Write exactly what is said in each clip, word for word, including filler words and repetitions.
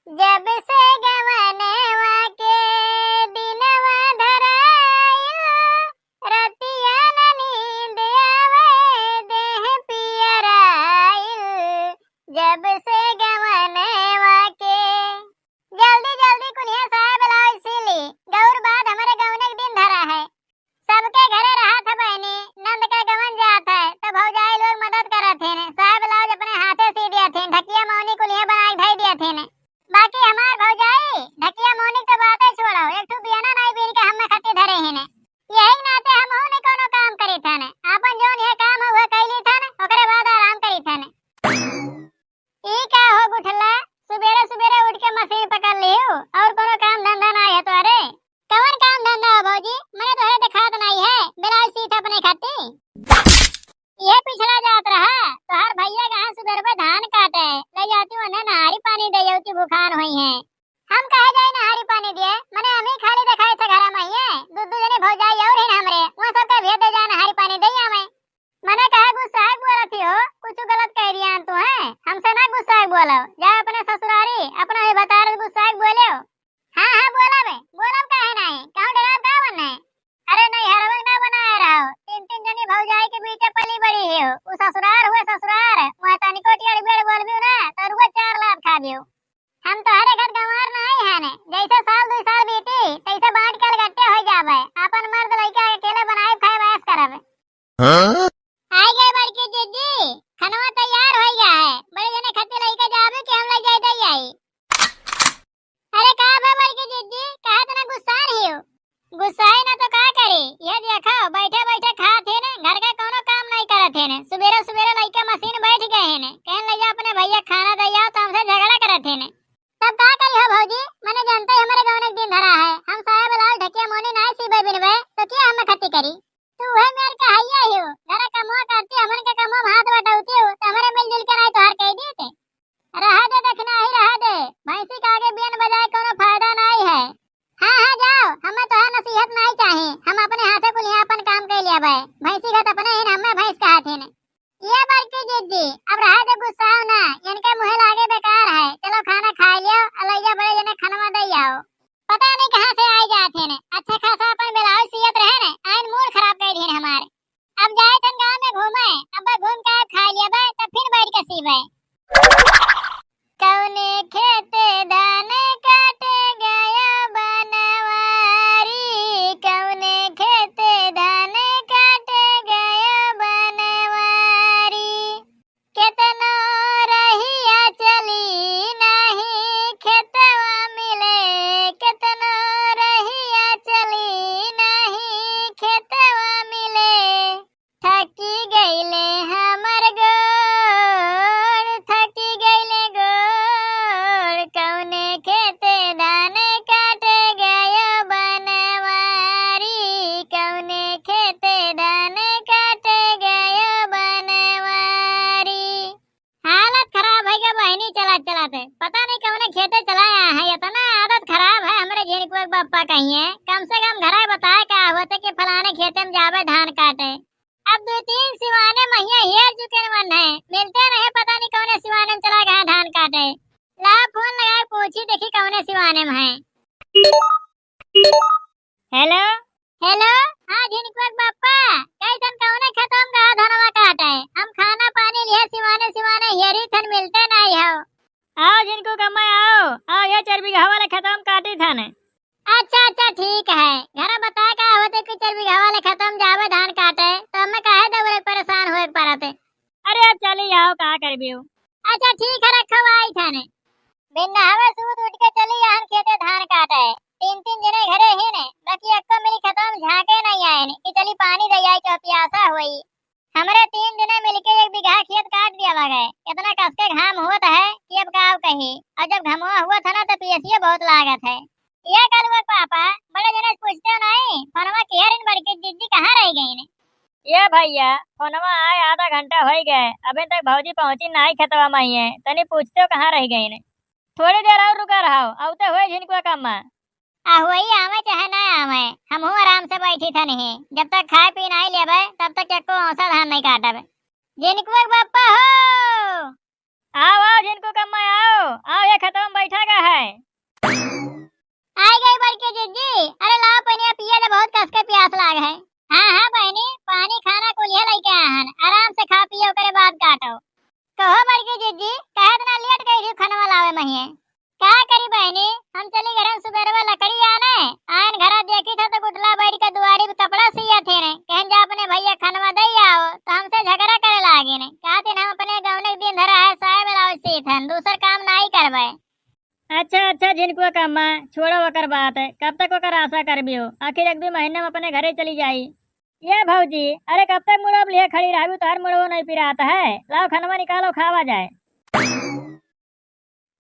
जब से गवनवा के दिनवा धराइल, रतिया न नींद आवे, देह पियराइल, जब से गवनवा के। जल्दी जल्दी कुलिया साया ब्लाउज सी ली, गौर बाद हमरे गवने के दिन धरा है। सबके घरे रहत है बहिनी, नंद का गवन जात है, तो भौजाई लोग मदद करत हिन, साया ब्लाउज अपने हाथे सी दियत हिन, ढकिया मौनी कुलिया बनाइ धइ दियत हिन। बाकी हमार भौजाई ढकिया मौनी के बाते छोड़ो, एक ठो बियना नाई बीन के हम्मे खत्ती धरे हिन। यही नाते हमहू ने कोनो काम करी थन, आपन जौन ये काम है उहे कैली थन, ओकरे बाद आराम करी थन। ई का हो गुठला, सुबेरे सुबेरे उठ के मशीन पकड़ लिहू, और कोनो काम धंधा ना है तोरे? कवन काम धंधा हो भौजी, मने तोहरे देखात नाई है, ब्लाउज सीत अपने खाती। ये पिछड़ा जात रहा, तोहार भैया कहाँ सुबेर में धान काटे, ले जाती उन्हें नहारी पानी दे जाती, भूखान हुई है। हम कहे जाई नहारी पानी दिए, मने हम ही खाली देखाई थे घर में ही है, दू दू जने भौजाई और हैं हमरे, वहाँ सबका भेज दे जाए नहारी पानी दे आवे। मने कहे गुस्साए के बोलत ही हो, कुछ गलत कह दिया तू है, हमसे ना गुस्साए के बोलो, जा अपने ससुरारी, अपना ही बतार गुस्साए के बोले हो। हाँ, हाँ, बोला बे, बोलब काहे नाहीं, कहूँ डराब का बने? अरे नहीं, हरवन ना बनाए रहो, तीन तीन जनी भौजाई के बीच पली बड़ी हो, उ ससुरार हुए ससुरार, वहाँ तनिको टेढ़ बेढ़ बोलबी ना, तो रुए चार लात खाबी। हम तोहरे घर गंवार नाहीं हन, जैसे साल दुई साल बीती, तैसे बांट के अलगट्टे हो जाबे, अपन मर्द लइका अकेले बनाए खाए बस करब। हाँ? आई गए बड़की जिज्जी, खनवा तैयार हो गया है, बड़े जने खत्ती लइका जाबे कि हम ले जाए दे आई। अरे का बा बड़की जिज्जी, काहे इतना गुस्सा रही हो? गुस्साई ना तो का करी, ये देखो बैठे बैठे खात है ने, घर का कोनो काम नहीं करत है ने, सुबेरे सुबेरे लइका मशीन बैठ गए है ने, कहन लइका अपने भैया खाना दे आओ तो हमसे झगड़ा करत है ने। तब का करी हो भौजी, मने जानते ही हमारे गौने के दिन धरा है, हम साया ब्लाउज ढकिया मोनी नाई सीबे बिनबे, तो क्या हमें खत्ती करी? तू है मेर का हैया ही हो, घर कमवा करती, हमन के कमवा में हाथ बटावती हो, तो हमारे मिलजुल के नाई तोहार कह दिए थे। रहा दे दखिना ही रहा दे, भैंसी के आगे बियन बजाए कोनो फायदा नाई है। हाँ, हाँ, जाओ, हमें तोहार नसीहत नाई चाही, हम अपने हाथे कुलिया अपन काम कर लिया बे। भैंसी घत अपने ही न, हमें भैंस कहा थे ने। ये बड़की जिज्जी, अब रहा दे गुस्साओ ना, इनके मुँहे लागे बेकार है। चलो खाना खा लियो, अलैया बड़े जने खनवा दे आओ। पता नहीं कहाँ से आई जात है ने, अच्छा खासा अपन ब्लाउज सियत रहे ने, आइन मूड खराब कर दिए हमारे। अब जाए थन गाँव में घूमे, अब घूम के आए खा लेबे, तब फिर बैठ के सीबे। कौने खेते धान काटे गया बनवारी, कौने खेते धान काटे गया बनवारी। केतनो रहिया चली नहीं खेतवा मिले, केतनो रहिया चली नहीं खेतवा मिले। थकी गईले हमर गोड़, थकी गईले गोड़, कौने खेते धान काटे गयो बनवारी, कौने खेते धान काटे गयो बनवारी। हालत खराब है गा बहिनी, चलत चलत पता नहीं कौने खेते चला आया है। इतना आदत खराब है हमरे झिनकुआ के बप्पा कहिए, कम से कम घरा बताए का होते कि फलाने खेते में जाबे धान काटे। अब दो तीन सिवाने महिया हेर चुके मन है, मिलते नहीं, पता नहीं कौने सिवाने में चला गया धान काटे। ला फोन लगा पूछी देखी कौने सिवाने में है। हेलो। हेलो। हाँ झिनकुआ के बप्पा, कैसन कौने खेतवा में गया धनवा काटे? हम खाना पानी लिए सिवाने सिवाने हेरी थन, मिलते नहीं हो। आओ झिनकू कम्मा आओ, आओ ये चार बीघा वाले खेतवा में काटी थन। अच्छा अच्छा ठीक है, घर बता का होते कि चार बीघा वाले खेतवा में जावे धान काटे, तो हमें काहे दौरे परेशान होए के पड़त? अरे अब चली आओ, का करबी हो? अच्छा ठीक है, रखो आई थाने। बिन नहावे सूत उठ के चली आहन खेते धान काटे। तीन तीन जने घरे ही ने, बाकी एक्को मेरी खेतवा में झांके नहीं आए ने कि चली पानी दे आई के प्यासा होई। हमरे तीन जने मिलके एक बीघा खेत काट दिया गए। इतना कस के घाम होत है कि अब का कही। और जब घमवा हुआ था ना तो पियसियो बहुत लागत है। ये कलुआ पापा, बड़े जने से पूछते हो नहीं, फोनवा किया रिन बड़की जिज्जी कहाँ रह गई ने? ये भैया, फोनवा आए आधा घंटा होई गए, अबे तक भौजी पहुँची नाई खेतवा में ही है, तनी पूछते हो कहाँ रह गई ने? थोड़ी देर और रुका रहो, औते हुए झिनकुआ कम्मा। आ होई आवे चाहे ना आवे, हमहू आराम से बैठी थन ही, जब तक खाए पी नाई लेबे तब तक एको औसा धान नहीं काटब। झिनकुआ के बप्पा हो। आओ, आओ, झिनकू कम्मा आओ, आओ, ये खेतवा में बैठा का है। जीजी, अरे लाओ पनिया पिया जा, बहुत कस के प्यास लाग है। हाँ, हाँ बहिनी, पानी खाना कुलिया लइके आए हन, आराम से खा पियो, ओकरे बाद काटो। कहो बड़की जीजी, काहे इतना लेट कइ दियो खनवा लावे महिये? का करी बहिनी, हम चली घरन सुबेरवा लकड़ी आने, आयन घरा देखी था तो गुटला बैठ के दुआरी पे कपड़ा सिया थे ने, कहन जा अपने भैया खनवा दे आओ, तो हमसे झगड़ा करे लागे ने, कहती हम अपने गौने के दिन धरा है साया ब्लाउज सीत हन, दूसर काम नाई करबे। अच्छा, अच्छा, झिनकुआ का अम्मा, छोड़ो ओकर बात, कब तक ओकर आशा करबी हो? आखिर एक दो महीने में अपने घरे चली जाई। ये भौजी, अरे कब तक मुड़वा लिहे खड़ी रहबी, तोहर मुड़वो नहीं पिरात है। लाओ खनवा निकालो, खावा जाए।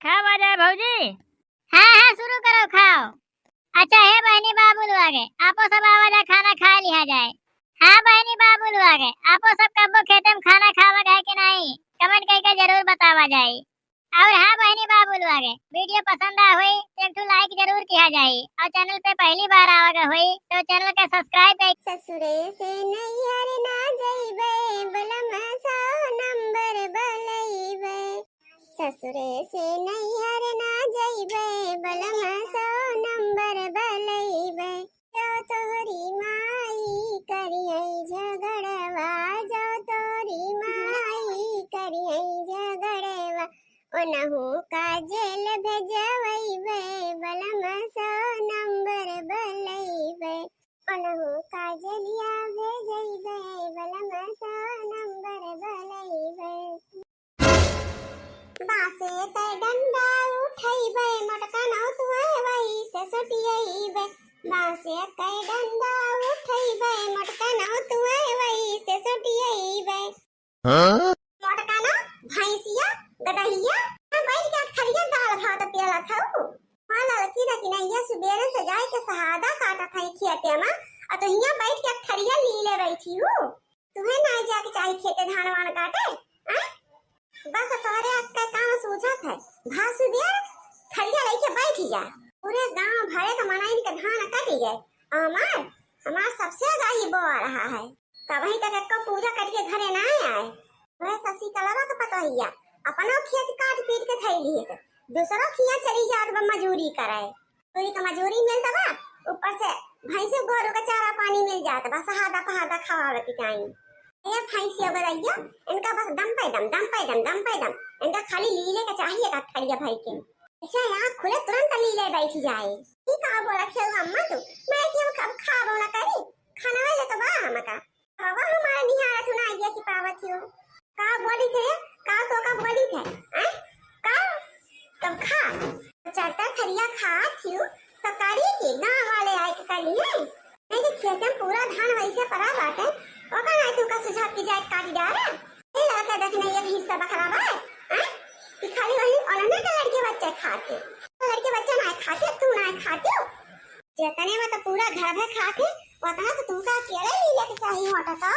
खावा जाए भौजी। हाँ, हाँ, शुरू करो, खाओ। अच्छा हे बहिनी बाबू लोग, आपो सब आवा जा, खाना खा लिहा जाए। हाँ बहिनी बाबू लोग, आपो सब कब्बो खेते में खाना खावा गए कि नहीं, comment करके जरूर बतावा जाए। और हाँ बहिनी बाबू लोग, video पसंद आ होई तो एक ठो like जरूर किया जाए और channel पे पहली बार आवा गए होई तो channel का subscribe कर। ससुरे से नैहर ना जइबे, बलम सौ नंबर बलइबे। ससुरे से नैहर ना जइबे, बलम सौ नंबर बलइबे। जो तोहरी माई करिहै झगड़वा, जो तोहरी माई करिहै झगड़वा, ओनहु का जेल भेजवइबे, बलम सौ नंबर बलइबे। ओनहु का जेलिया भेजइबे, बलम सौ नंबर बलइबे। बांसे कै डंडा उठइबे, मोटका नौ तुए वही से सटियइबे। बांसे कै डंडा उठइबे, मोटका नौ तुए वही से सटियइबे। हाँ? मोटका नौ, भैंसिया, गदहिया, बैठ के अठरिया दाल भात पियला खाऊ। हाँ, ललकी दखिनैया सुबेरे से जाए के सहादा काटत है खेते में, आ तो हियां बैठ के अठरिया लीले बैठी हूँ। तुहे नाहीं जाके चाही खेते धान वान काटे, हैं? बस तोहरे अक्का काम सूझत है। भा सुबेर थरिया लेके बैठ जा। पूरे गांव भरे के मनइन के धान कट गए। हमार, हमार सबसे आगाही बो आ रहा है। कबहीं तक एको पूजा करके घरे ना आए। वह शशिकलवा के पतोहिया अपनो खेत काट पीट के धइली है, दूसरो खिया चली जात बा मजूरी करे। तोरी के मजूरी मिलत बा, ऊपर से भैंसे गोरू के चारा पानी मिल जात बा, सहादा पहादा खवावे के टाइम। ए भैंसिया गोरैया, इनका बस दम पे दम, दम पे दम, दम पे दम, इनका खाली लीले के चाहिए का खड़िया भई के। ऐसे आँख खुले तुरंत लीले बैठ जाए। ई का बोला खेऊ अम्मा तू, मैं कि हम खब खाबो ना करी, खाना वाले तो बा हमका। बाबा हमारा निहारा तू ना आइडिया की पावत हो। का बोली थे? का तो का बोली थे? हैं? का? तब खा। चरता थरिया खा थियो, तो करी के गांव वाले आए के करी है। नहीं तो खेत में पूरा धान वैसे पड़ा बाटे, ओका नहीं तू का सुझाव की जाए काटी डाले। ए लड़का देख नहीं एक हिस्सा बखरा बा, हैं? कि खाली वही ओलने के लड़के बच्चे खाते। लड़के बच्चे ना खाते, तू ना खाते। जेतने में तो पूरा घर भर खाते, ओतना तो तुमका अकेले ही लेके चाहिए होता का?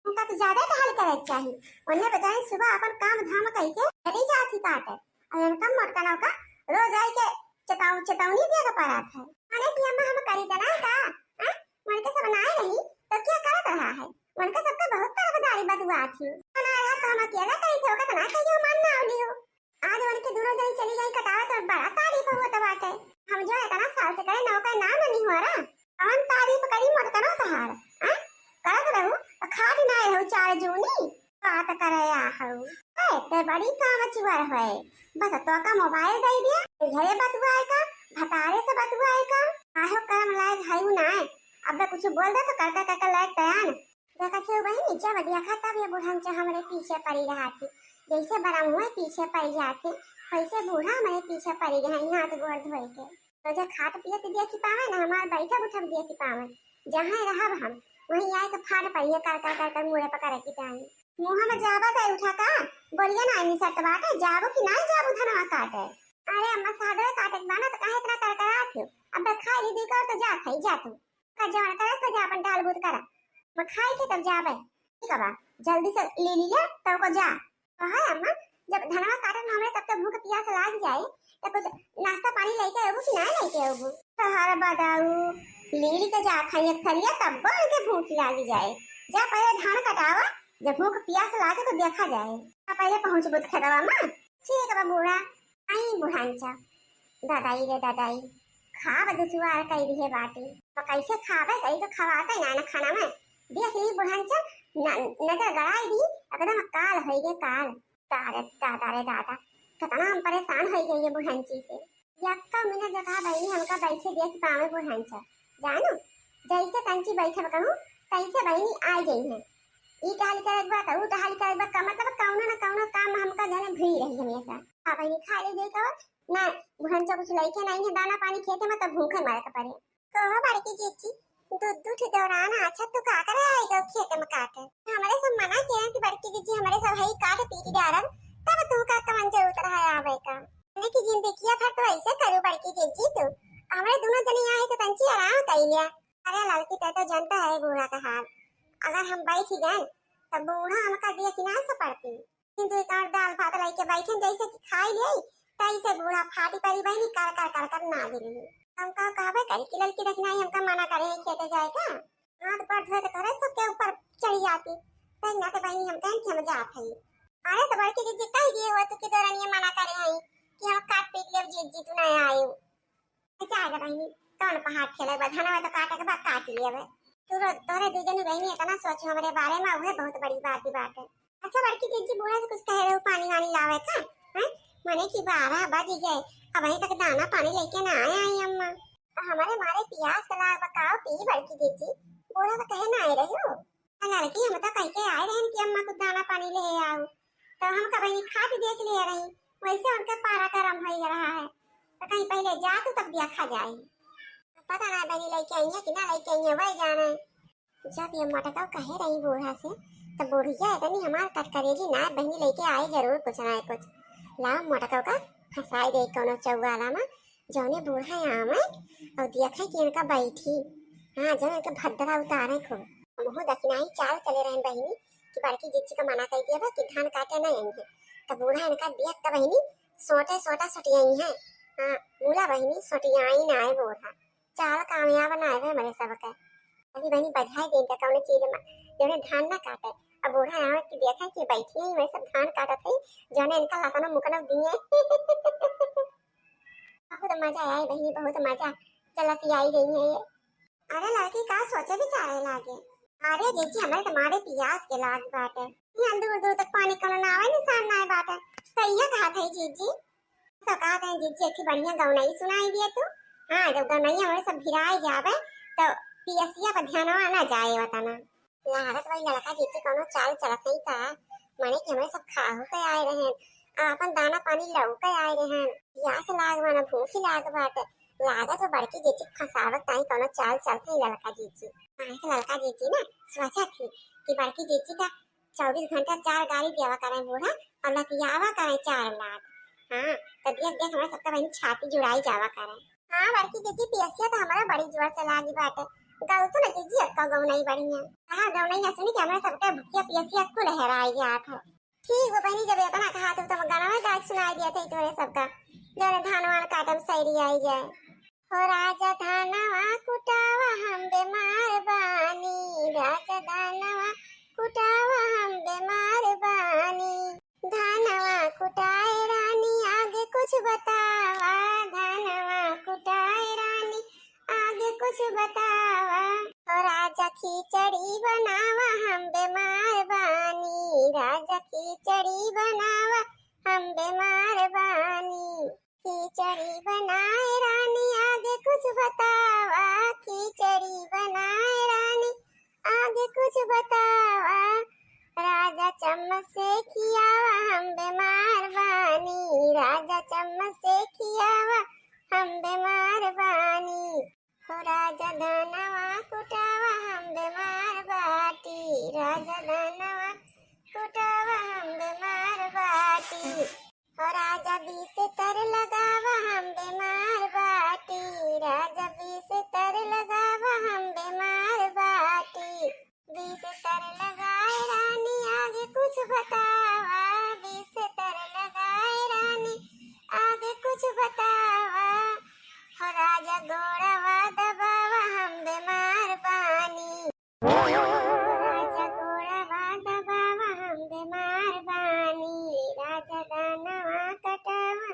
तुमका तो ज्यादा टहल करे के चाहिए। ओन्ने बेचारी सुबह अपन काम धाम कइके चली जाती काटे। और इनका मोटका नौका रोज आई के चेताव-, चेतावनी दिया के पड़त है। अरे कि अम्मा हम करी जना का? हैं? मन के सब नाय रही, तो क्या करत रहा है? मन के सबका बहुत तरफदारी बतुआ थी। ना रहा तो हम अकेला करी थे, ओका तो ना कही हम ना लियो। आज उनके दोनों जनी चली गई कटावे तो बड़ा तारीफ होत बाटे। हम जो इतना साल से करे नौकर नाम नहीं हो रहा। कौन तारीफ करी मोटकनो तहार? हैं? करत रहू तो खात ना रहू चार जूनी। बात करे आ हऊ। ए, ते बड़ी काम चुअर होए। बस तो का मोबाइल दे दिया। घरे बतुआए का, भतारे से बतुआए का। आहो करम लायक हऊ ना। अब कुछ बोल दे तो करका करका लायक तयान। देखा थे बहिनी, जब देखा तब ये बुढ़न से हमरे पीछे पड़ी रहा थी, जैसे बरम हुए पीछे पड़ी रहा थी, वैसे बूढ़ा हमरे पीछे पड़ी रहे हाथ गोड़ धोए के। तो जो खात पियत दिया कि पावे ना, हमार बैठब उठब दिया कि पावे, जहाँ रहब हम वहीं आए के फाड़ पड़िए कर कर कर कर मुड़े पकड़े की टाइम। मुँह में जाबा दे उठा का, बोलिए ना आइनी सट बाटे, जाबो कि ना जाबो धनवा काटे। अरे अम्मा सादवे काटे के बाना तो काहे इतना करकरात हो, अब खाई ली दी कर तो जा खाई जा तू। का जवन करे तो जा अपन टहल बूत करा। मैं खाई के तब जाबे। ठीक बा, जल्दी से ले लीले तब को जा। कहा अम्मा, जब धनवा काटे में हमरे सबके भूख पियास लाग जाए, तो कुछ नाश्ता पानी लेके आबू कि ना लेके आबू? तोहर बदाऊ, लील के जा खाई एक थरिया तब बन के भूख लाग जाए। जा पहले धान कटावा, जब भूख पियास लागे तो देखा जाए। जा पहले पहुँच बुत खेतवा में। ठीक बा बूढ़ा, आई बुढ़ान चा। दादाई रे दादाई, खाब दुसुआर कइ दिहे बाटी। तो कैसे खाबे, कहीं तो खवाते ना, ना खाना में। देख ली बुढ़न च, न-, नजर गड़ाई दी, एकदम काल होइ गए काल। दादा रे दादा, कितना हम परेशान होइ गए ये बुढ़ंची से। यक्का मिनट जगह बहिनी हमका बैठे देख पावे बुढ़ंचा। जानू, जैसे तंची बैठब कहूँ, तैसे बहिनी आ गई है। ई टहल करे बा, त ऊ टहल करे बा, का मतलब कौनो न कौनो काम में हमका जाने भिड़ी रही हमेशा। आ बहिनी खा ले दे कवर, ना बुढ़ंचा कुछ लइके नहीं है, दाना पानी खेते में तो भूखे मरे के पड़े। कहो बड़की जीजी, दू दू ठे दौरान आछा तू का करे आई गो खेत में काटे? हमरे सब मना किया कि बड़की जीजी हमरे सब हई काट पीट डारब, तब तू का कवन जरूरत रहा आवे का? हमने की जिंदगिया भर तो ऐसे करू बड़की जीजी तू, हमरे दोनों जने यहाँ है तो तंची आराम कर लिया। अरे लड़की तै तो जनता है बूढ़ा का हाल, अगर हम बैठ ही गए तब बूढ़ा हमका दिया कि ना से पड़ती। किंतु एक और दाल भात लइके बैठन जैसे कि खाई ले, तैसे बूढ़ा फाटी परी बहिनी कर कर कर कर ना दिली। हम का कहबे करी कि लड़की देखना ही हमका मना करे है खेते जाए का। हाथ पर धोए के तोरे सबके ऊपर चढ़ी जाती। तै ना ते बहिनी हम कहन कि हम जात हई। अरे तो बड़की जीजी कह दिए हो तू कि दौरानिया मना करे हई कि हम काट पीट लेब जीजी तू ना आयु। जा रे बहिनी, कौन पहाड़ खेले बा, धनवा तो काटे के बा, काट लेबे। तू रो-, तोरे दू जनी बहिनी इतना सोचो हमरे बारे में, उहे बहुत बड़ी बात ही बात है। अच्छा बड़की जीजी, बूढ़ा से कुछ कहे रहो, पानी वानी लावे का? हैं? मने कि बारह बज गए, अबहीं तक दाना पानी लेके ना आए आई अम्मा। तो हमारे मारे पियास के लाग बा, का पी बड़की जीजी? बूढ़ा से कहे ना आए रही हो। आ लड़की, हम तो कह के आए रहन कि अम्मा कुछ दाना पानी ले आओ, तो हम कबही खात देख लिया रही, वैसे उनके पारा गरम हो रहा है, तो कहीं पहले जा तू तब देखा जाए। पता ना बहिनी लइके आई है कि ना लइके आई है, वही जाने। जब ये मटका कहे रही बूढ़ा से, तो बुढ़िया इतनी हमार कटकरेजी ना बहिनी लइके आई जरूर कुछ ना कुछ। लाओ मटका का फंसाई दे कोनो चौगाला में, जौने बूढ़ा आवे और देखे कि इनका बैठी, हाँ, जौने इनके भद्रा उतारे खूब। हमहू दखिनाही चाल चले रहन बहिनी कि बड़की जिज्जी का मना कर दिया बा कि धान काटे ना आएंगे, तो बूढ़ा इनका देख के बहिनी सोटे सोटा सोटियाई है। हाँ, मूला बहिनी सोटियाई ना आए बूढ़ा, चाल कामयाब ना आए हमरे सबके। अभी बहिनी बझाई दे इनका कौनो चीज में, जौने धान ना काटे। अब बूढ़ा आवे कि देखे कि बैठी है, वही सब धान काटत है, जौने इनका लसनो मुकनो दिए। बहुत मजा आए बहिनी, बहुत मजा। चलत ही आई गई है ये। अरे लड़की का सोचे विचारे लागे। अरे जीजी, हमरे तुम्हारे पियास के लाग बाटे। यहाँ दूर दूर तक पानी कोनो ना आवे, निशान ना आए बाटे। तो ये कहा था जीजी, तो कहा था जीजी, एक ठे बढ़िया गौनई सुनाई दिए तू। हाँ, जब गौनई हमरे सब भिराए जावे, तो पियसिया पर ध्यानवा ना जाए वतना। लागत भाई लड़का जीजी कोनो चाल चलत नहीं का, माने कि हमरे सब खाहू के आए रहन, आपन दाना पानी लऊ के आए रहन, पियास लाग बा ना, भूख लाग बाटे, लागत बा बड़की जीजी फंसावत ताई कोनो चाल चलत नहीं लड़का जीजी। माने कि लड़का जीजी ना सोचा थी कि बड़की जीजी का चौबीस घंटा चार गाली देवा करें बूढ़ा और लतियावा करें चार लाख। हाँ, तो देख देख हमारे सबका बहन छाती जुड़ाई जावा करें। हाँ बड़की जीजी, पियसिया तो हमारा बड़ी जोर से लागी बाटे। गाओ तो ना जीजी, अक्का गौनई बढ़िया। हाँ गौनई सुनी कि हमारे सबका भुकिया पियसिया कुल हेराई जात है। ठीक बा बहिनी, जब इतना कहा तू तो गाना गाय सुनाई दिया था तोरे सबका, जौने धान वान काटे में सैरी आई जाए। हो राजा धानवा कुटावा हम बीमार बानी, राजा धानवा कुटावा हम बीमार बानी। धानवा कुटाए रानी आगे कुछ बतावा, धानवा कुटाए रानी आगे कुछ बतावा। हो राजा खिचड़ी बनावा हम बीमार बानी, राजा खिचड़ी बनावा हम बीमार बानी। खिचड़ी बनाए रानी आगे कुछ बतावा, खिचड़ी बनाए रानी आगे कुछ बतावा। राजा चम्मच से खियावा हम बीमार बानी, राजा चम्मच से खियावा हम बीमार बानी। हो राजा धनवा कुटावा हम बीमार बाटी, राजा धनवा कुटावा हम बीमार बाटी। हो राजा बिस्तर लगावा हम बीमार बाटी, राजा बिस्तर लगावा हम बीमार बाटी। बिस्तर लगाए रानी आगे कुछ बतावा, बिस्तर लगाए रानी आगे कुछ बतावा। हो राजा गोड़वा दबावा हम बीमार बानी, राजा गोड़वा दबावा हम बीमार बानी, राजा दानवा कटावा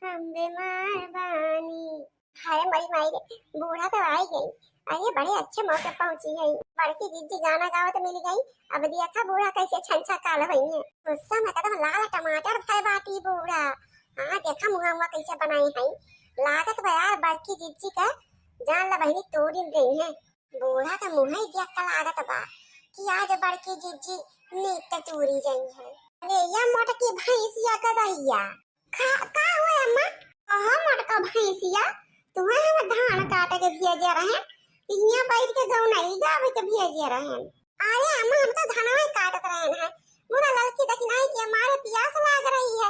हम बीमार बानी। हाय मरी माई रे, बूढ़ा तो आई गई। अरे बड़े अच्छे मौके पहुंची है, बड़की जिज्जी गाना गावत मिल गई। अब देखा बूढ़ा कैसे छंछा काल होई है। गुस्सा में एकदम लाल टमाटर भय बाटी बूढ़ा। हाँ देखा मुहा मुहा कैसे बनाई है। लागत बा यार बड़की जिज्जी का जान ला बहिनी तोड़ देई है। बूढ़ा का मुँह ही देख के लागत बा कि आज बड़की जिज्जी नीक के तूरी जाई है। अरे या मोटकी भैंसिया का दहिया। का, का हुए अम्मा? कहा मोटका भैंसिया, तुहे हम धान काटे के भेजे रहे, हियां बैठ के गौनई गावे के भेजे रहे। अरे अम्मा, हम तो धनवा ही काटत रहे हैं, मुड़ा ललकी दखिनाई के मारे पियास लाग रही है,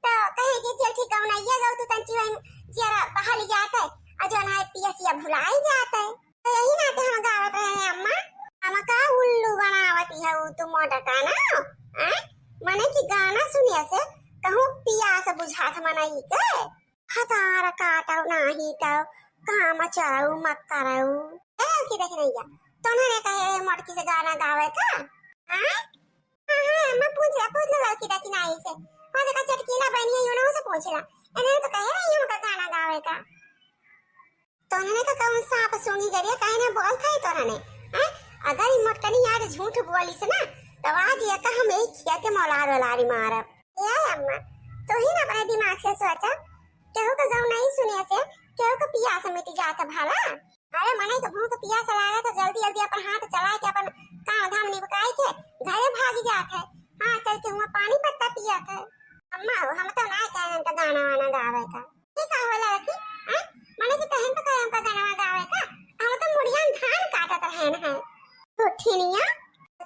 तो कहे कि चल ठीक गौनैया गौ तू तंची वही जरा बहल जाते, और जो ना पियसिया भुलाई जाते। तो यही नाते हम गावत रहे हैं अम्मा। हमका उल्लू बनावत है उ तू मोटका ना, हैं? मने कि गाना सुनिया से कहूँ पियास बुझात मनई के। खतार काटो नाही तो काम चाऊ मत करऊ। ए लड़की देख रही है, तोने ने कहे मोटकी से गाना गावे का? हैं? हाँ, हाँ, अम्मा पूछ ले, पूछ ले लड़की देख नाही से। वो देखा चटकीला बनी है, उन्हों से पूछ ला। इन्हें तो कहे रही हमका गाना गावे का। तोहने का कौन सांप सूंघी गरिया काहे ना बोल था तोहने, हैं? अगर ई मोटकनी आज झूठ बोली से ना, तो आज एका हम यही खिया के मौलार वलारी मारब। ए अम्मा, तू ही ना अपने दिमाग से सोचा, केहू का गौ नहीं सुने से, केहू का पियास मिट जात भला। अरे मनई के भूख पियास लागे तो जल्दी जल्दी अपन हाथ चलाए के अपन काम धाम निपटाए के घरे भाग जात है। हाँ, चल के हुआ पानी पत्ता पियत है। अम्मा हो, हम तो ना कहन तो गाना वाना गावे का। ई का होला रखी? हैं? मने कि तहन तो कहे हमका गनवा गावे का, हम तो मुड़िया में धान काटत रहेन है। झूठिनिया,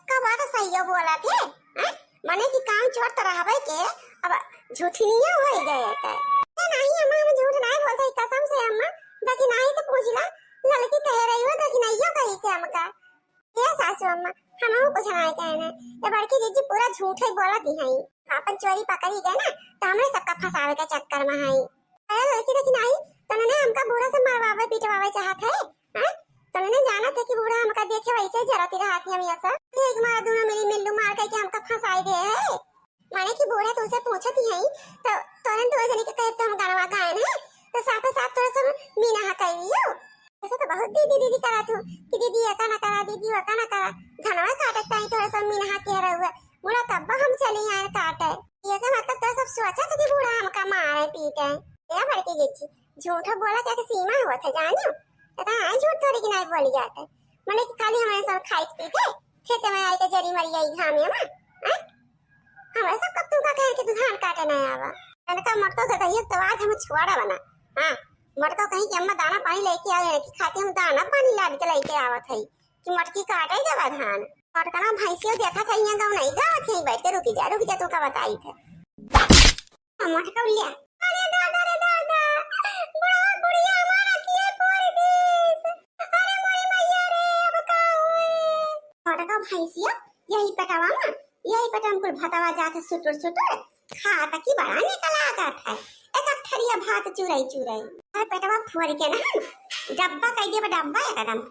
का बात सही हो बोला थे, हैं? मने कि काम चोर तो रहबे के, अब झूठिनिया हो ही गए थे। ए नहीं अम्मा, हम झूठ नहीं बोलते, कसम से अम्मा, दखिनाई से पूछ ला, लड़की कह रही हो, दखिनाइयो कही थे हमका। ए सासू अम्मा, हमहू कुछ नाय कहना। ये बड़की जिज्जी पूरा झूठ ही बोलत ही हई। आपन चोरी पकड़ी गए ना, तो हमरे सबका फंसावे के चक्कर में हई। अरे लड़की देखी नाही, तोने हमका बूढ़ा से मरवावे पिटवावे चाहत है, हैं? तोने जानत है कि बूढ़ा हमका देखे वैसे जरती रहत है हम ये सब। एक मार दोनों मिली मिल्लू मार करके हमका फंसाई दे है। माने कि बूढ़ा तुमसे पूछत ही हई, तो तोरन दो जने के कहे तो हम गानवा गायन है, तो साफे साफ तोरे सब मीना हकाई दियो। ऐसे तो बहुत दीदी दीदी करा तू कि दीदी एका ना करा, दीदी ओका ना करा। धनवा काटत ताई तोरे सब मीना के रहुए, मुड़ा तब हम चली आए काटे। ये का मतलब तो सब सोचा तो कि बूढ़ा हमका मारे पीटे। ए बड़की जिज्जी, झूठ बोला क्या के सीमा होत है जानियो? तो आई झूठ थोड़ी कि नहीं बोली जाते। मने कि खाली हमारे सब खाई पी के खेते में आई के जरी मरी आई घामे में, हैं? हमरा सब कब तुमका कहे कि तू धान काटे ना आवा। तनका मोटको के कहिए तो आज हम छोड़ा बना। हाँ, मोटको कहीं कि अम्मा दाना पानी लेके आवे कि खाती हम दाना पानी लाद के लेके आवत है कि मोटकी काटे के बाद धान। मोटका ना भैंसियों देखा था यहाँ गाँव नहीं गावत है, बैठ के रुकी जा, रुकी जा, तुमका बताई थे। मोटका उल्लिया। अरे दादा रे दादा, बुढ़वा बुढ़िया हमारा किए फोड़ दीस। अरे मोरी मैया रे, अब का हुए? मोटका भैंसिया, यही पेटवा में, यही पेटवा में कुल भतवा जात है सुटुर सुटुर। खात की बड़ा निक लागत है। एक एक थरिया भात चुरई चुरई। अरे पेटवा फोड़ के ना हम डब्बा कह दिया, डब्बा एकदम।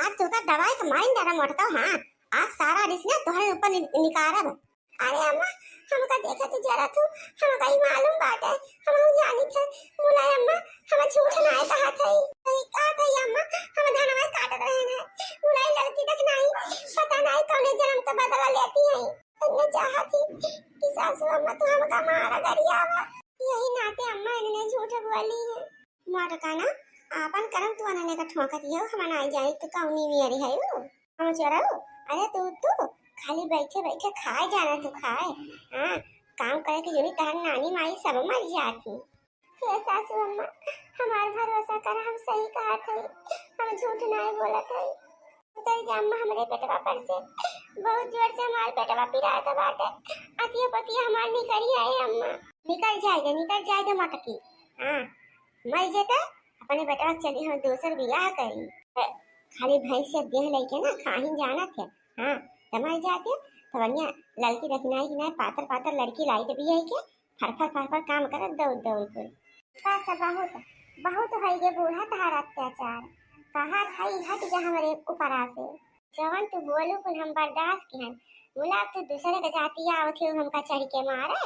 आज तुमका दवाई तो मारिन दादा मोटका, हाँ। आज सारा रिस ना तोहरे ऊपर नि-, निकारब। अरे अम्मा, हमका देखे तू जरा तू, हमका ई मालूम बाटे, हम जानी थे। मुलाई अम्मा, हम झूठ नाय कहत हई। सही कहत हई अम्मा, हम धनवा काटत रहे ना। मुलाई लड़की देख नाही, पता नाही कौने जन्म का बदला लेती है। इन्हें चाहत ही कि सासू अम्मा तू हमका मारा गरियावा। यही नाते अम्मा इन्हें झूठ बोली है। मोटका ना, आपन करम तू अनने का ठोंकत हियो, हम नाई जाई तू कौनी मेरी है उ। हम चोरऊ, अरे तू, तू खाली बैठे बैठे खाए जाना तू खाए। हाँ, काम करे के जोनी तहर नानी माई सब मर जाती। हे सासू अम्मा, हमार भरोसा कर, हम सही कहत हई, हम झूठ नाई बोलत हई। उतर जा अम्मा हमरे पेटवा पर से, बहुत जोर से हमार पेटवा पिरात बाटे। अतिया पतिया हमार निकल आए अम्मा। निकल जाए दे, निकल जाए दे मोटकी। हाँ, मर जेते, अपने बेटवा के चली हम दोसर बियाह करी। ए, खाली भैंस से देह लइके ना खाही जानत है। हाँ, त मर जाते, त बढ़िया लड़की दखिनाई की ना पातर पातर लड़की लाई देबी है के फर फर फर फर काम करत दौड़ दौड़ के। बस बहुत, बहुत होई गे बूढ़ा तहार अत्याचार। कहा खाई हट जा हमरे ऊपरा से। जवन तू बोलू कुल हम बर्दाश्त किहन। मुला तू दूसरे के जाति आवत हो हमका चढ़ के मारे।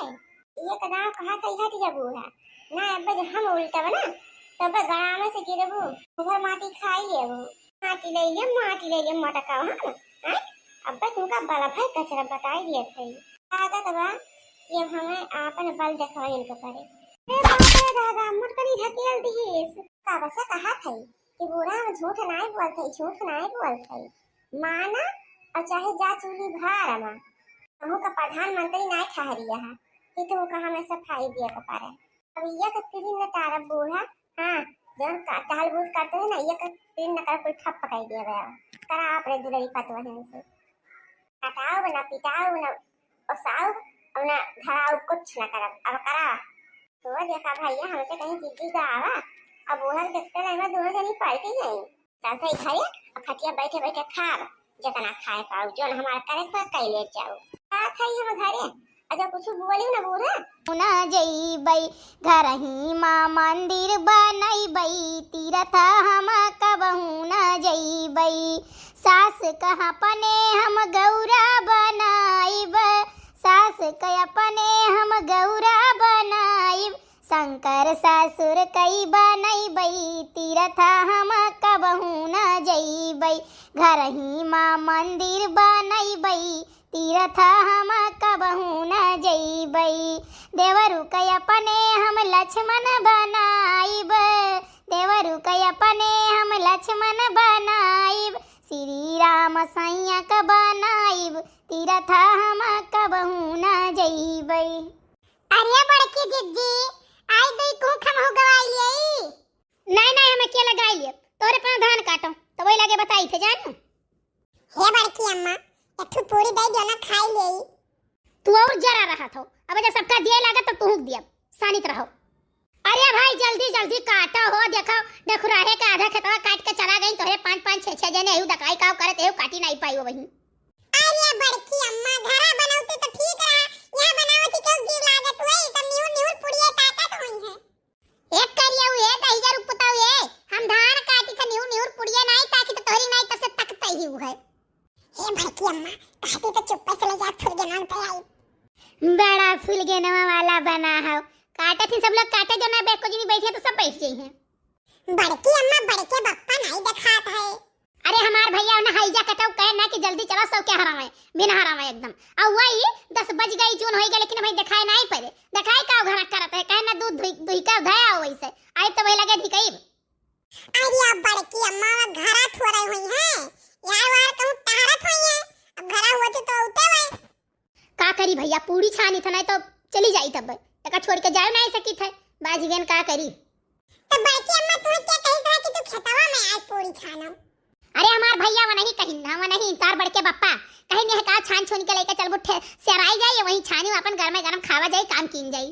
ये कदा कहा था हट जा बूढ़ा। ना अब जब हम उल्टा बना, तब गड़ामे से गिरबू, उधर माटी खाई लेबू। माटी ले ले, माटी ले ले, मोटका हम, हैं? अब्बे तुमका बड़ा भाई कचरा बताई दिया था। लागत बा कि अब हमें आपन बल देखवाई इनके पड़े। अरे बाप रे दादा, मोटकनी ढकेल दिए। का बसा कहा था कि बूढ़ा हम झूठ नाई बोलत है, झूठ नाई बोलत है। माना और चाहे जा चूल्ही भार मा। हमहू का प्रधानमंत्री नाई ठहरिया है कि तू कहाँ में सफाई दिया के पारे। अब एक तीन न टारब बूढ़ा, हाँ, जौन का टहल बूझ करते हैं ना, एक तीन न कर कोई ठप पकाई दिया गया। करा आप रे दुलरी पतवा है से। कटाओ ना, पिटाओ ना, ओसाओ, अब ना धराओ, कुछ ना करब। अब करा। तो देखा भैया, हमसे कहीं जिद्दी का आवा, अब बूढ़ा के देखते रहे, दोनों जनी पलटी गई। चलते ही घरे, अब खटिया बैठे बैठे खाब, जितना खाए पाऊ, जौन हमार करे के बा, कई ले जाऊ। का खाई हम घरे, अगर कुछ बोली ना बूढ़ा। ना जइबै, घरही मा मंदिर बनइबै, तीरथ हम कबहू ना जइबै। सास कह अपने हम गौरा बनाइब, सास कह अपने हम गौरा बनाइब। शंकर ससुर कई बनइबै, तीरथ हम कबहू न जइबै। घरही मा मंदिर बनइबै, तीरथ हम कबहू न जइबै। देवरू के अपने हम लक्ष्मण बनाइब, देवरू के अपने हम लक्ष्मण बनाइब। श्री राम सैया के बनाइब, तीरथ हम कबहू न जइबै। अरे बड़की जिज्जी, आई दुई कूख हमहू गवाई लेई। नाई, नाई, हम अकेला गाई लेब। तोहरे पाँव धान काटो, तो वही लगे बताई थे, जानू। हे बड़की अम्मा, एक ठो पूरी दे दियो ना, खाई लेई। तू और जरा रहत हो, अब जब सबका दिए लागत तो तू दियब, सानित रहो। अरे भाई, जल्दी जल्दी काटो हो, देखो, डखुराहे के आधा खेतवा काट के चला गई, तोहरे पाँच पाँच छह छह जने एहू दकाई काव करत, एहू काटी नाई पाई हो वहीं। अरे बड़की अम्मा, घरा बनौती तो ठीक रहा, यहाँ बनावती क्यों जीव लागत हुए, ई सब निहुर निहुर पुड़िया ताकत हुई है। एक करिया हुए, दहिजर उपताऊ है, हम धान काटी था निहुर निहुर पुड़िया नाई ताकी तो तोहरी नाई तब से तकते ही हुए। हे बड़की अम्मा, कहती तो चुप्पे से ले जा, फुलगेनवा पे आई। बड़ा फुलगेनवा वाला बना हो, काटे थे सब लोग काटे, जो ना बे-, को जी नहीं बैठे तो सब बैठ जाई हैं। बड़की अम्मा, बड़के बप्पा नाई देखात है। अरे हमार भैया उन्हें हाईजा कटाऊ कहे ना कि जल्दी चला, सब के हरावे, बिना हरावे एकदम। और वही दस बज गई, जून होई गए, लेकिन भाई दिखाए नाई पड़े। दिखाए का घरा करत है, कहे ना दूध दुही, दुही का धया हो वैसे। आई तो वही लगे धिकईब। अरे अब बड़की अम्मा वो घरा थोड़े हुई हैं। यार वार कहूँ टहरत हुई हैं। अब घरा होती तो उठे हुए। का करी भैया, पूरी छानी था, नहीं तो चली जाई तब। एका छोड़ के जाए नहीं सकी थे, बाजी गन का करी। तो बड़की अम्मा तू क्या कही था कि तू खेतवा में आज पूरी छानो? अरे हमार भैया वो नहीं कहीं ना, वो नहीं, तार बड़के बप्पा कहीं नहीं का छान छुन के लेके चल बुट्ठे से आई जाइए, वहीं छानी अपन गर्मा गर्म खावा जाई, काम कीन जाई।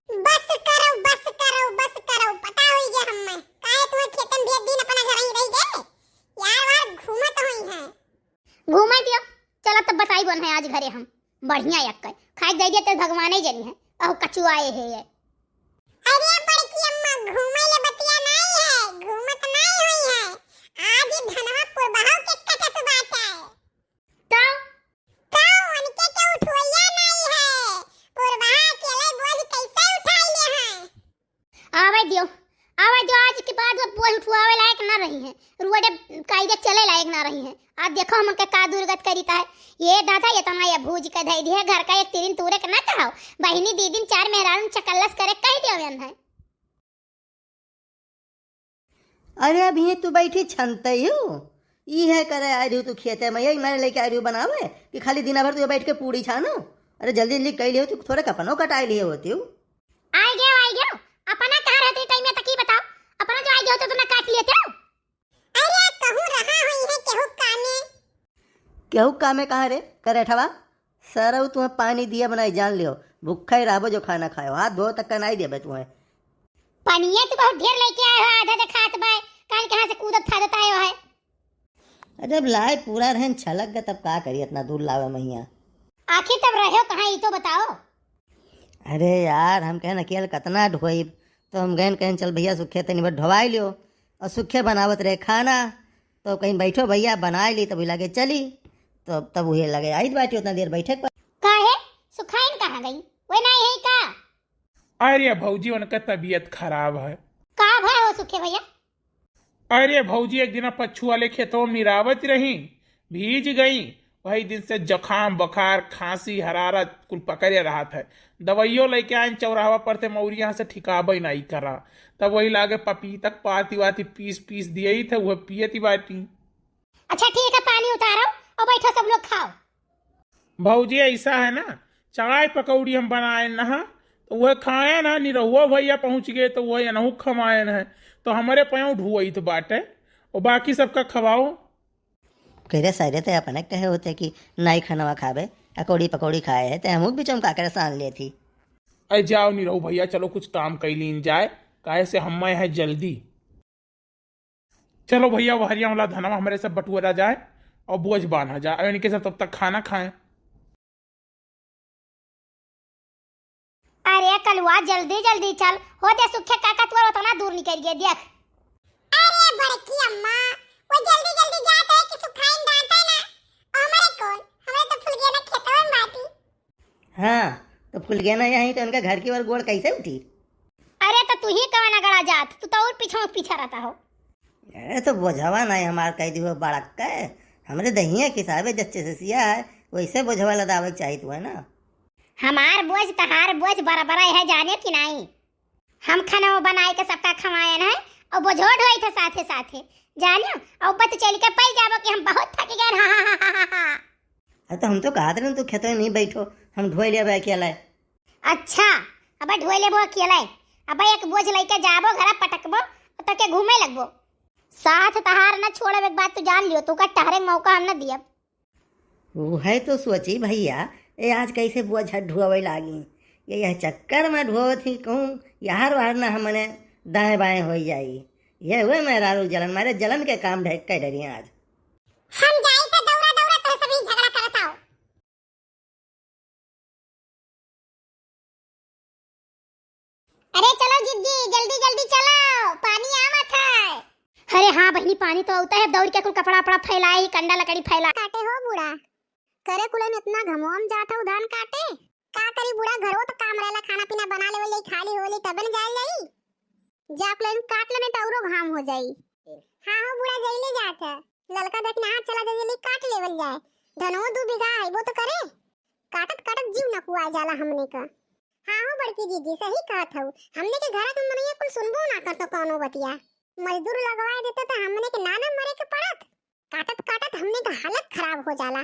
बस करो, बस करो, बस करो, पता होई गया हमें। काहे तुम्हें खेतन भेज दिन अपना घर ही रह गए? यार वार घूमत होई हैं। घूमे दियो, चलो तब बताई बन है आज घरे हम। बढ़िया एक है, खाए दे दिए तो भगवान ही जनी है, कहू कचुआए है ये। अरे बड़की अम्मा, घूमे ले बतिया नहीं है, घूमत नहीं हुई है। आज ही धनवा पुरबहाव के कटत बाटे। तो? तो उनके के उठवैया नहीं है, पुरबहा अकेले बोझ कैसे उठाई ले हैं? आवे दियो, आवे दियो, आज के बाद वो बोझ उठवावे लायक ना रही है, रोडे कायदे चले लायक ना रही है। आज देखो हमके का दुर्गत करीता है। ये दादा, ये तना ये भूज के धई दिए, घर का एक तिरिन तूरे के ना कहो, बहिनी दीदिन चार मेहरारू चकल्लस करे कह दियो है। अरे अब ये तू बैठी छनते हो, ई है करे आ रही तू खेते में, यही मारे लेके आ रही बनावे कि खाली दिना भर तू बैठ के पूड़ी छानो। अरे जल्दी जल्दी कह लियो, तू थोड़े कपनो कटाई लिए होती हो। आइ गयो, आइ गयो। अपना कहाँ रहते टाइम में तक ही बताओ, अपना जो आइ गयो तो तुमने काट लिए थे। अरे कहूँ रहा हुई है केहू कामे। केहू कामे कहाँ रे करेठवा? सरऊ तुम्हें पानी दिया बनाई जान लियो, भूखा ही रहबो जो खाना खायो, हाथ धो तक का नहीं देबे तुम्हें। पनिया तो बहुत ढेर लेके आए हो, आधा देखात बा, काल कहाँ से कूदत फादत आए हो है। अरे अब लाए पूरा रहन छलक गए, तब का करी इतना दूर लावे मैया। आखिर तब रहो कहाँ, ई तो बताओ। अरे यार, हम कहन अकेल कतना ढोइब, तो हम गहन कहन चल भैया सुखे तनी भर ढोवाई लियो, और सुखे बनावत रहे खाना, तो कहीं बैठो भैया बनाए ली, तब लगे चली, तो तब उहे लगे आई बाटी उतना देर बैठे पर। काहे? सुखाइन कहाँ गई? वो नहीं है का? अरे भौजी, उनका तबीयत खराब है। का भय हो सुखे भैया? अरे भौजी, एक दिन पच्छू वाले खेतों में निरावत रही, भीज गई। वही दिन से जुकाम, बुखार, खांसी, हरारत कुल पकड़े रहत है। दवाइयो लेके आए चौराहा पर, ते मौरिया से ठिकाबे नहीं करा। तब वही लागे पपीतक पाती वाती पीस पीस दिए ही थे, वह पियती बाटी। अच्छा ठीक है, पानी उतारो और बैठो, सब लोग खाओ। भौजी, ऐसा है ना, चाय पकौड़ी हम बनाए न हा, तो वह खाए ना, निरहुआ भैया पहुँच गए, तो वह एनहू खवाए न है, तो हमारे पयों ढुआई तो बाटे, और बाकी सबका खवाओ। कह रे सारे, ते अपने कहे होते कि नाई खानवा खाबे, अकौड़ी पकौड़ी खाए है, ते हमहू बीच में का करे सान लेती। अरे जाओ निरहू भैया, चलो कुछ काम कर लीन जाए, काहे से हम्मा है जल्दी। चलो भैया, वहरिया वाला धनवा हमरे सब बटुअरा जाए और बोझ बांधा जाए, और इनके सब तब तक खाना खाएं। अरे कलुआ, जल्दी जल्दी चल, हो दे सुखे काका तुअर उतना दूर निकल गए, देख। अरे बड़की अम्मा, वो जल्दी जल्दी जात है कि सुखाइन डांटे ना, और हमारे कौन, हमारे तो फुलगेना खेतवा में बाटी। हाँ, तो फुलगेना यहीं तो उनका घर की ओर गोड़ कैसे उठी? अरे तो तू ही कवन अगड़ा जात, तू तो और पीछे पीछे रहता हो। अरे तो बोझवा नहीं हमार कह दियो बड़क के, हमरे दहिया के हिसाबे जच्चे से सिया है, वैसे बोझवा लदावे के चाहिए तू है ना। हमार बोझ तहार बोझ बराबर है, जाने कि नहीं? हम खाना बनाए के सबका खवाएन है और बोझो ढोई थे साथे साथे, जानियो। और बत चल के पै जाबो कि हम बहुत थक गए, हा, हा, हा, हा, हा। अरे तो हम तो कहत रहे तू खेतवे में ही बैठो, हम ढोई लेबे अकेले। अच्छा, अब ढोई लेबो अकेले, अब एक बोझ लेके जाबो घर पटकबो, तो के घूमे लगबो। साथ तहार न छोड़ब, एक बात तू जान लियो, तू का टहरे के मौका हम न दियब। उहे तो सोची भैया, ए आज कैसे बोझ ढुआवे लागी। ये, यह चक्कर में ढुआवत ही कहूँ, यार वार ना हमने दाएं बाएं हो जाई। ये हुए मेहरारू जलन मारे, जलन के काम ढे-, कर डरी आज। हम जाई तो दौड़ा दौड़ा तो सभी झगड़ा करत आओ। अरे चलो जिज्जी, जल्दी जल्दी चलो, पानी आवत है। अरे हाँ बहिनी, पानी तो आवता है, दौड़ के कुल कपड़ा वपड़ा फैलाए ही, कंडा लकड़ी फैला। काटे हो बूढ़ा, करे कुलन इतना घमोम जात हो धान काटे, का करी बूढ़ा, घरो तो काम रहेला, खाना पीना बना लेवल जाई, खा ली होली तबे न जाइल जाई। जा कुलन काट लेने तो औरो घाम हो जाई। हाँ हो बूढ़ा, जइले जात है, ललका देख ना चला जा, जल्दी काट लेवल जाए, धनो दू बीघा है वो तो करे। काटत काटत जीव नकुआ जाला हमने का। हाँ हो बड़की दीदी, सही कहत हऊ, हमने के घर के मनैया कुल सुनबो ना करतो कौनो बतिया। मजदूर लगवाए देते तो हमने के ना ना मरे के पड़त। काटत काटत हमने का हालत खराब हो जाला।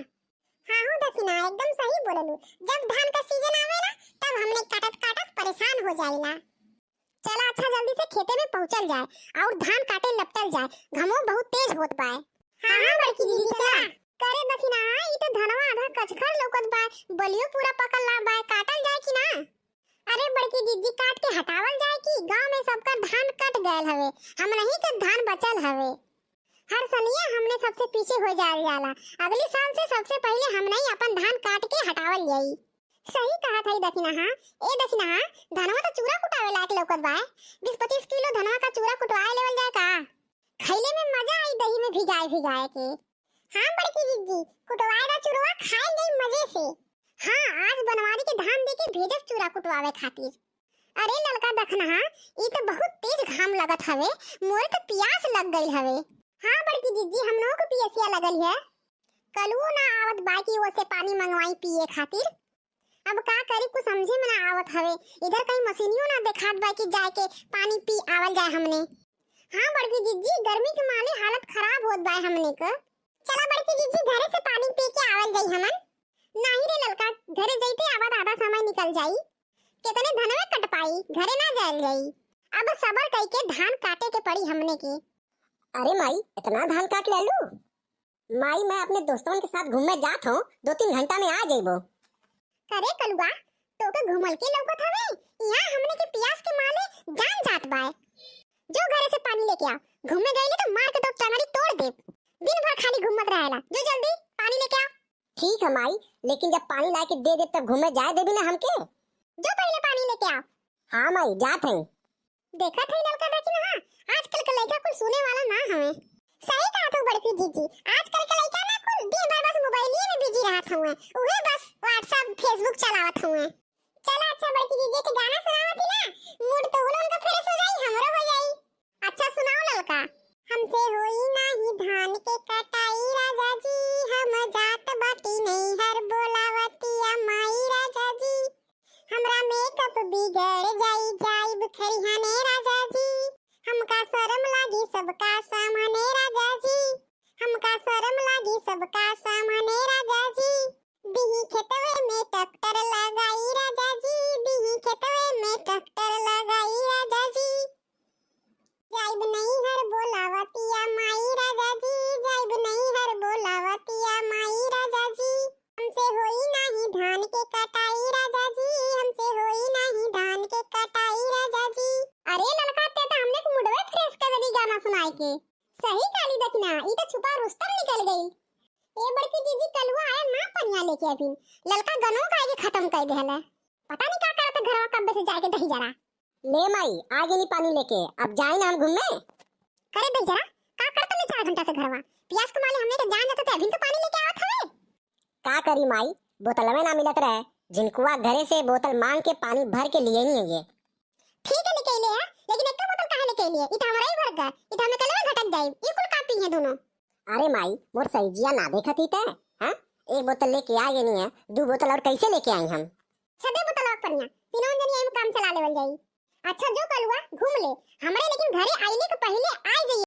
हाँ हो दखिना, एकदम सही बोललू, जब धान का सीजन आवेला तब हमने काटत काटत परेशान हो जाइला। चला अच्छा, जल्दी से खेते में पहुँचल जाए और धान काटे लपटल जाए, घमो बहुत तेज होत बाय। हाँ हाँ बड़की दीदी, चला। करे दखिना, ई तो धनवा आधा कचखर लौकत बाय, बलियो पूरा पकल ना बाय, काटल जाए कि ना? अरे बड़की दीदी, काट के हटावल जाए कि गांव में सबका धान कट गयल हवे, हमनही के धान बचल हवे। हर सलिया हमने सबसे पीछे हो जायल जाला, अगली साल से सबसे पहिले हमनही अपन धान काट के हटावल जाई। सही कहत हई दखिना, हाँ। ए दखिना, हाँ, धनवा तो चूरा कुटावे लायक लौकत बाय, बीस पच्चीस किलो धनवा का चूरा कुटवाए लेवल जाए का? खइले में मजा आई दही में भिगाए भिगाए के। हाँ बड़की जिज्जी, कुटवाए दा चुरवा, खाए गई मजे से। हाँ, आज बनवारी के धान दे के भेजब चूरा कुटवावे खातिर। अरे ललका दखनहा, ई तो बहुत तेज घाम लगत हवे, मोरे तो पियास लग गइल हवे। हाँ बड़की जिज्जी, हम लोगों को पियसिया लगल है। कलुओ ना आवत बा कि ओसे पानी मंगवाई पिए खातिर। अब का करी, कुछ समझे में ना आवत हवे। इधर कहीं मशीनियों ना देखात बा कि जाए के पानी पी आवल जाए हमने। हाँ बड़की जिज्जी, गर्मी के मारे हालत खराब होत बा हमने क। चला बड़की जिज्जी, घरे से पानी पी के आवल जाई हमन। नाही रे ललका, घरे जइते आवा आधा समय निकल जाई। कितने धनवे कट पाई, घरे ना जायल जाई। अब सबर कई के धान काटे के पड़ी हमने के। अरे माई, इतना धान काट लेलू? माई, मैं अपने दोस्तवन के साथ घूमे जात हूँ, दो तीन घंटा में आ जइबो। अरे कलुआ, तोके घूमल के लौकत हवे? यहाँ हमने के पियास के मारे जान जात बाय। जो घरे से पानी लेके आ, घूमे गईले तो मार के दो टंगड़ी तोड़ देब। दिन भर खाली घूमत रहेला, जो जल्दी पानी लेके आ। ठीक है माई, लेकिन जब पानी ला के दे दे तब घूमे जाए देबी ना हमके। जो पहिले पानी लेके आ। हाँ माई, जात हई। देखत हई ललका दखिनहा, आजकल के लइका कुल सुने वाला ना हवे। सही कहत हऊ बड़की जिज्जी, आजकल के लइका ना कुल दिन भर बस मोबाइलिए में बिजी रहत हउए, उहे बस WhatsApp, Facebook चलावत हउए। चला अच्छा बड़की जिज्जी के गाना सुनावत ही ना, मूड तो उन लोगन का फ्रेश हो जाई, हमरो हो जाई। सबका सामने राजा जी, हमका शर्म लागी सबका सामने राजा जी। दिही खेतवे में ट्रैक्टर लगाई राजा जी, दिही खेतवे में ट्रैक्टर लगाई राजा जी। जाइब नैहर बोलावतिया माई राजा जी, जाइब नैहर बोलावतिया माई राजा जी। हमसे होई नाही धान के कटाई राजा जी, हमसे होई नाही धान के कटाई राजा जी। अरे ललका, ते तो हमने के मुडवे fresh कर देली गाना सुनाए के। सही कहली दखिना, ई तो छुपा रुस्तम निकल गई। ए बड़की जीजी, कलुआ आया ना पनिया लेके अभी, ललका गनो गाय के खत्म कर देहल है। पता नहीं का करत घरवा कब्बे से जाके दही जरा। ले माई, आ गई पानी लेके, अब जाई ना हम घूमे। करे दही जरा, का करत में चार घंटा से घरवा? पियास के मारे हमने के जान जाते थे, अभी तो पानी लेके आवत हवे। का करी माई, बोतलवे ना मिलत रहे, झिनकुआ घरे से बोतल मांग के पानी भर के लिए नहीं है ये। ठीक है, लेके ले है, लेकिन एक बोतल काहे लेके लिए? ई तो हमारा ही भर गए, ई तो हमें कलवे घटक जाई, ई कुल का पी है दोनों? अरे माई, मोर सैजिया ना देखत ही ते, हाँ? एक बोतल लेके आ गई नहीं है, दो बोतल और कैसे लेके आई हम? छदे बोतल और पनिया, तीनों जनी एम काम चला लेवल जाई। अच्छा जो कलुआ घूम ले, हमरे लेकिन घरे आइले के पहले आ जाइए।